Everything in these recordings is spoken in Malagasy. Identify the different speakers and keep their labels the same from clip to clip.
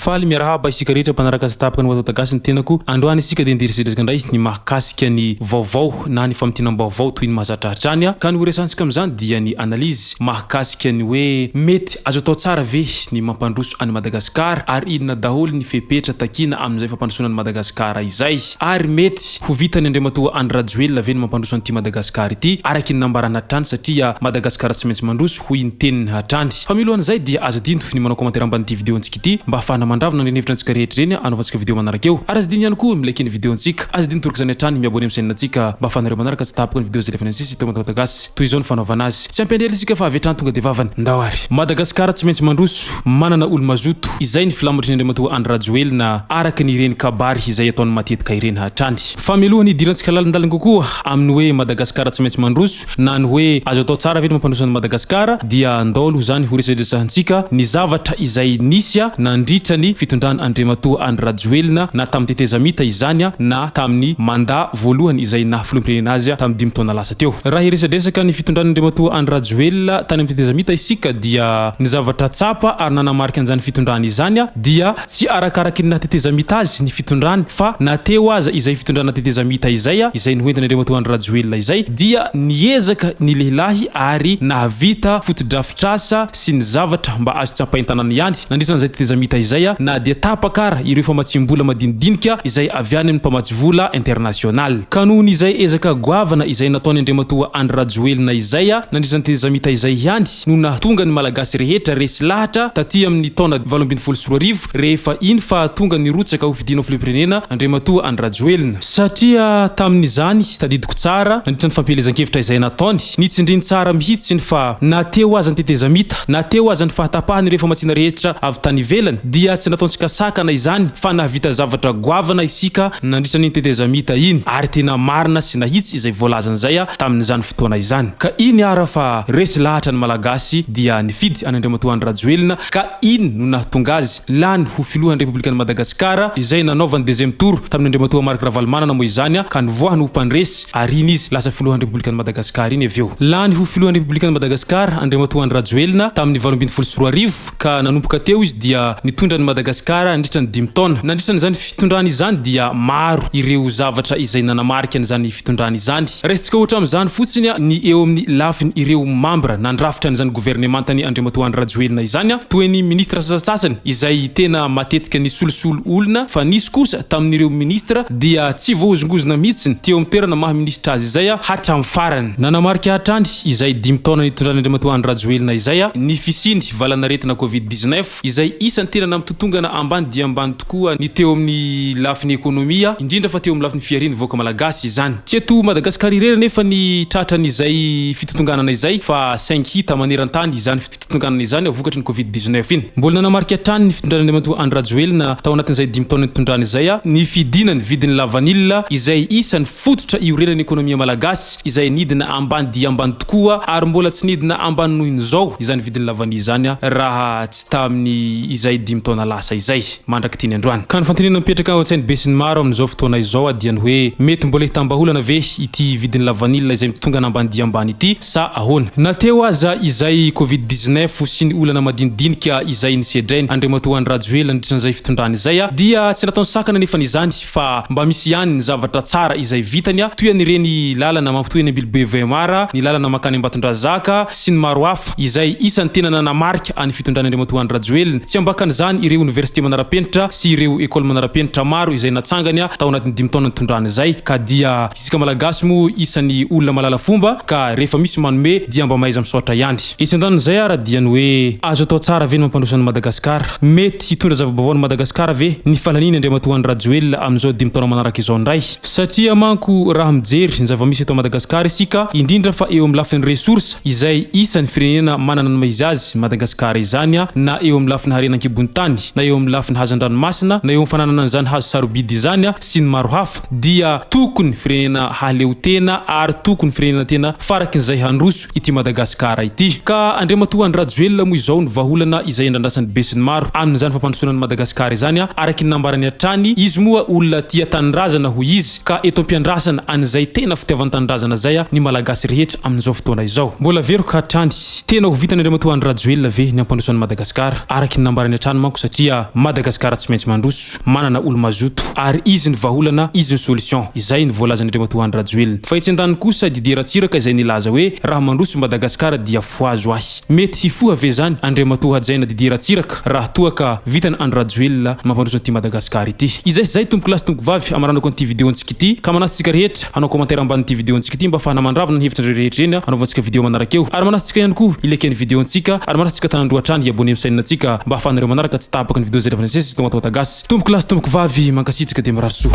Speaker 1: Faly miarahaba isika rehetra mpanaraka sy tapaka ny Watawata Gasy ny tenako. Androany isika dia ndeha hiresadresaka indray ny mahakasika ny vaovao na ny famintinam-baovao toy ny mahazatra hatrany. Ka ny horesahantsika amin'izany dia ny analyse mahakasika ny hoe mety azo atao tsara ve ny mampandroso an'i Madagasikara ary inona daholo ny fepetra takiana amin'izay fampandrosoana an'i Madagasikara izay ary mety ho vitan'i Andriamatoa Andry Rajoelina ve ny mampandroso an'ity Madagasikara ity araky ny nambarany hatrany satria Madagasikara tsy maintsy mandroso hoy ny teniny hatrany. Fa milohan'izay dia aza adino ny manao commentaire ambanin'ity vidéo antsika ity mba hahafahana mandravona ny hevitra antsika rehetra ireny hanaovantsika vidéo manaraka eo. Ary aza adino ihany koa mi-like ny vidéo antsika. Aza adino toraka izany hatrany mi-abonner amin'ny chaîne antsika mba hahafahanareo manaraka tsy tapaka ny vidéo izay alefany sisa eto Matawata Gasy. Toy izao ny fanaovana azy. Tsy ampiandry ela isika fa avy hatrany tonga dia vavany. Ndao ary. Madagasikara tsy maintsy mandroso, manana olo-mazoto. Izay ny filamatry ny Andriamatoa Andry Rajoelina araka ny ireny kabary izay ataony matetika ireny hatrany. Fa mialoha ny hidirantsika lalindalina kokoa amin'ny hoe Madagasikara tsy maintsy mandroso na ny hoe azo atao tsara ve ny mampandroso an'i Madagasikara dia ndao aloha izany ho resadresahantsika ny zavatra izay nisy nandritra ny fitondran Andriamatoa Andry Rajoelina na tamin'ny tetezamita izany na tamin'ny mandat voalohany izay naha filoham-pirenena azy tamin'ny dimy taona lasa teo. Raha hiresadresaka ny fitondran'Andriamatoa Andry Rajoelina tany amin'ny tetezamita isika dia ny zavatra tsapa ary nanamarika an'izany fitondrany izany dia tsy arakaraky ny naha tetezamita azy ny fitondrany fa na teo aza izay fitondrana tetezamita izay izay noentin' Andriamatoa Andry Rajoelina izay dia niezaka ny lehilahy ary nahavita fotodrafitrasa sy ny zavatra mba azo tsapain-tanana ihany nandritra an'izay tetezamita izay na dia tapaka ara ireo famatsiam-bola madinidinika izay avy any amin'ny mpamatsy vola international. Ka noho ny izay ezaka goavana izay nataon' Andriamatoa Andry Rajoelina izay nandritra ny tetezamita izay ihany no nahatonga ny Malagasy rehetra resy lahatra taty amin'ny taona 2018 rehefa iny fa tonga nirotsaka ho fidiana ho filoham-pirenena Andriamatoa Andry Rajoelina. Satria tamin'izany, tadidiko tsara, nandritra ny fampielezan-kevitra izay nataony, nitsindriny tsara mihitsiny fa na teo aza ny tetezamita, na teo aza ny fahatapahan'ireo famatsiana rehetra avy tany ivelany, dia tsy nataontsika sakana izany fa nahavita zavatra goavana isika nandritra an'iny tetezamita iny, ary tena marina sy nahitsy izay voalazan'izay tamin'izany fotoana izany. Ka iny ara fa resy lahatra ny Malagasy dia nifidy an'Andriamatoa Andry Rajoelina ka iny no nahatonga azy lany ho filohan'ny Repoblikan'i Madagasikara izay nanaovany deuxième tour tamin'i Andriamatoa Marc Ravalomanana moa izany ka nivoahany ho mpandresy ary iny izy lasa filohan'ny Repoblikan'i Madagasikara iny avy eo. Lany ho filohan'ny Repoblikan'i Madagasikara Andriamatoa Andry Rajoelina tamin'ny 2018 ka nanomboka teo izy dia nitondra an'i Madagasikara nandritra ny dimy taona. Nandritra an'izany fitondrany izany dia maro ireo zavatra izay nanamarika an'izany fitondrany izany. Raisintsika ohatra amin'izany fotsiny ny eo amin'ny lafiny ireo mambra nandrafitra an'izany governemantan'i Andriamatoa Andry Rajoelina izany toy ny ministra sasantsasany izay tena matetika nisolosolo olona fa nisy kosa tamin'ireo ministra dia tsy voahozongozona mihitsy teo amin'ny toerana maha minisitra azy izay hatramin'ny farany. Nanamarika hatrany izay dimy taona nitondran'Andriamatoa Andry Rajoelina izay ny fisiany valanaretina covid 19 izay isan'ny tena nampitotongana ambany dia ambany tokoa ny teo amin'ny lafiny ekonomia, indrindra fa teo amin'ny lafiny fiharian'ny vahoaka malagasy izany. Tsy eto Madagasikara irery anefa ny tratran'izay fitotonganana izay fa saingy hita maneran-tany izany fitotonganana izany vokatry ny covid 19 iny. Mbola nanamarika hatrany ny fitondran'Andriamatoa Andry Rajoelina tao anatin'izay dimy taona nitondrany izay ny fidinany vidin'ny lavanila izay isan'ny fototra iorenan'ny ekonomia malagasy izay nidina ambany dia ambany tokoa ary mbola tsy nidina ambany noho in'izao izany vidin'ny lavania izany raha tsy tamin'ny izay dimy taona lasa izay mandrak'ity ny androany. Ka ny fanontaniana mipetraka ao an-tsain'ny besinimaro amin'izao fotoana izao dia ny hoe mety mbola hitam-bahaolana ve ity vidin'ny lavanila izay mitongana ambany dia ambany ity sa ahoana? Na teo aza izay covid 19 sy ny olana madinidinika izay nisedrainy Andriamatoa Andry Rajoelina nandritra an'izay fitondrany izay dia tsy nataony sakana anefany izany fa mba misy ihany ny zavatra tsara izay vitany toy an'ireny lalana mampitohy an'i Ambilobe Vohemar, ny lalana mankany Ambatondrazaka sy ny maro hafa izay isan'ny tena nanamarika an'ny fitondran'i Andriamatoa Andry Rajoelina. Tsy ambakan'izany ireo oniversite manara-penitra sy ireo école manara-penitra maro izay natsangany tao anatin'ny dimy taona nitondrany izay ka dia isika Malagasy moa isan'ny olona mahalala fomba ka rehefa misy manome dia mba mahaiza misaotra ihany. Etsy andanin'izay ara dia ny hoe azo atao tsara ve ny mampandroso an'i Madagasikara? Mety hitondra zava-baovao an'i Madagasikara ve ny falanian'i Andriamatoa Andry Rajoelina amin'izao dimy taona manaraka izao indray? Satria manko raha mijery ny zava-misy eto Madagasikara isika, indrindra fa eo amin'ny lafiny ressources izay isan'ny firenena manana ny maha izy azy Madagasikara izany na eo amin'ny lafiny harena an-kibon'ny tany na eo amin'ny lafiny hazan-dranomasina na eo amin'ny fananana an'izany hazo sarobidy izany sy ny maro hafa dia tokony firenena hahaleotena ary tokony firenena tena farakin'izay handroso ity Madagasikara ity. Ka Andriamatoa Andry Rajoelina moa izao no vahaolana izay andrandrasan'ny besinimaro amin'izany fampandrosoana an'i Madagasikara izany, araky ny nambarany hatrany. Izy moa olona tia tanindrazana hoy izy, ka eto am-piandrasana an'izay tena fitiavan-tanindrazana izay ny Malagasy rehetra amin'izao fotoana izao. Mbola averiko hatrany, tena ho vitan'Andriamatoa Andry Rajoelina ve ny hampandroso an'i Madagasikara, araky ny nambarany hatrany manko satria. satria Madagasikara tsy maintsy mandroso, manana olo-mazoto ary izy ny vahaolana, izy ny solution. Izay ny voalazan'Andriamatoa Andry Rajoelina. Fa etsy andaniny kosa Didier Ratsiraka izay nilaza hoe raha mandroso Madagasikara dia fohazo ahy. Mety hifoha ve zany Andriamatoa Hajaina Didier Ratsiraka raha toa ka vitan Andry Rajoelina mampandroso an'ity Madagascar ity? Izay sy izay tompoko lahy sy tompoko vavy amaranako an'ity video antsika ity ka manasa antsika rehetra hanao commentaire ambanin'ity video antsika ity mba afahana mandravona ny hevitranareo rehetra ireny hanaovantsika video manaraka eo ary manasa antsika ihany koa hi-like ny video antsika ary manasa antsika tanan-droa hatrany hi-abonner amin'ny chaîne antsika mba afahanareo manaraka tsy tapaka ny video izay rehefa nisesy tonga ato Madagasy. Tompoko lahy sy tompoko vavy mankasitraka dia mirary soa.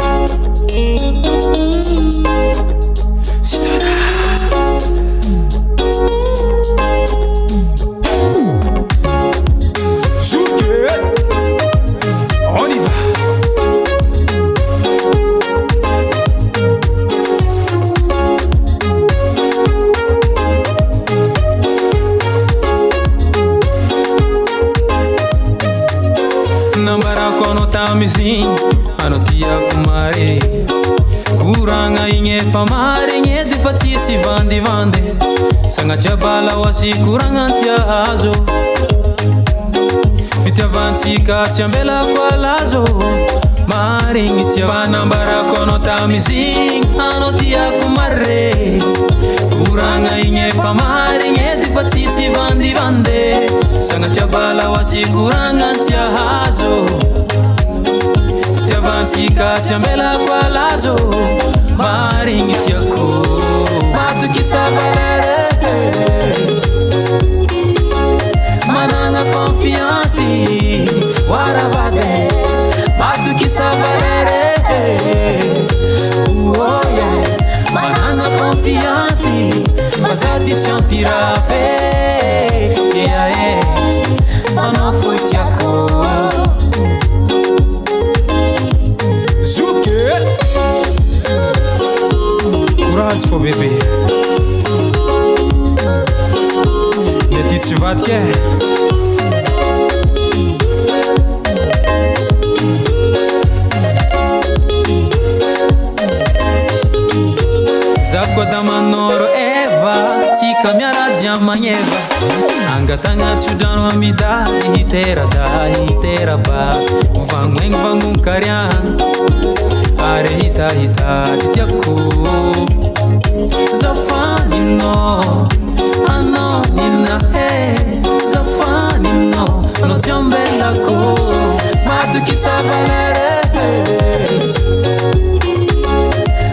Speaker 2: On y va. Nambarako anao tamizigny anao tiako mare Koragna igny efa marigny edy fa tsisy vandivandy Sagnatria bala ho asy koragna tia azo Fitiavantsika tsy ambelako alazo Marigny tia Fa nambarako anao tamizigny anao tiako mare Koragna igny efa marigny edy fa tsisy vandivandy Sagnatria bala ho asy koragna tia azo Fitiavantsika tsy ambelako alazo Marigny tiako Matokisa valeur Managna confiance Waravade Matokisa valeur Oh yeah Managna confiance Fa za ty tsy ampirafy Yeah yeah Anao fo tiako
Speaker 1: Zoky Courage fô bébé Ny aty tsy vadika e Za koa da manoro Eva Tsika miaradia magneva Angatagna tsodrano amidahy Hitera-dahy hitera-bavy Vagnoegny vagnon-kariagna Ary hitahita ty tiako Za faninao Anao nina e Za faninao Anao tsy ambelako Matokisa valeur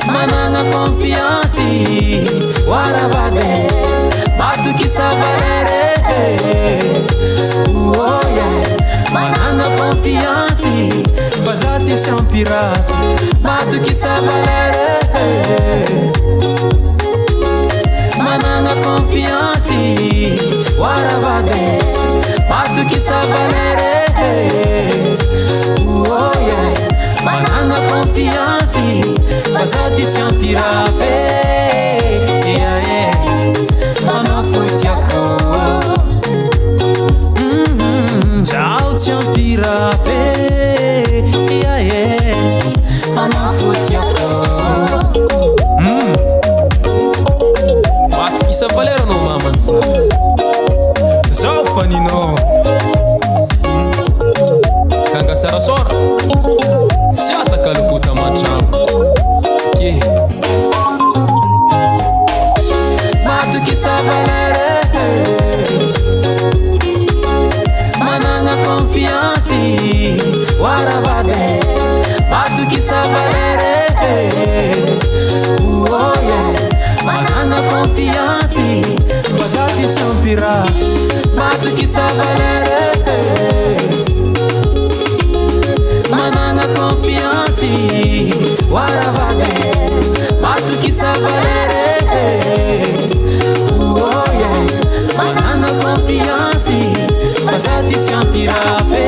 Speaker 1: Managna confiance Waravade Matokisa valeur Oh yeah Managna confiance Fa za ty tsy ampirafy Matokisa valeur Managna confiance Waravade Matokisa valeur Oh yeah Managna confiance Fa za ty tsy ampirafy Yeah yeah Anao fo tiako Zaho tsy ampirafy Yeah yeah Anao fo tiako
Speaker 2: Matokisa valeur anao mamany fa Zaho faninao Kanga tsara sora Tsy atakaloko tamantrano Ke
Speaker 1: Matokisa valeur Managna confiance Waravade Matokisa valeur Oh yeah Managna confiance
Speaker 2: Fa za ty tsy ampirafy
Speaker 1: Matokisa valeur Managna confiance Waravade Matokisa valeur Oh yeah Managna confiance Fa za ty tsy ampirafy.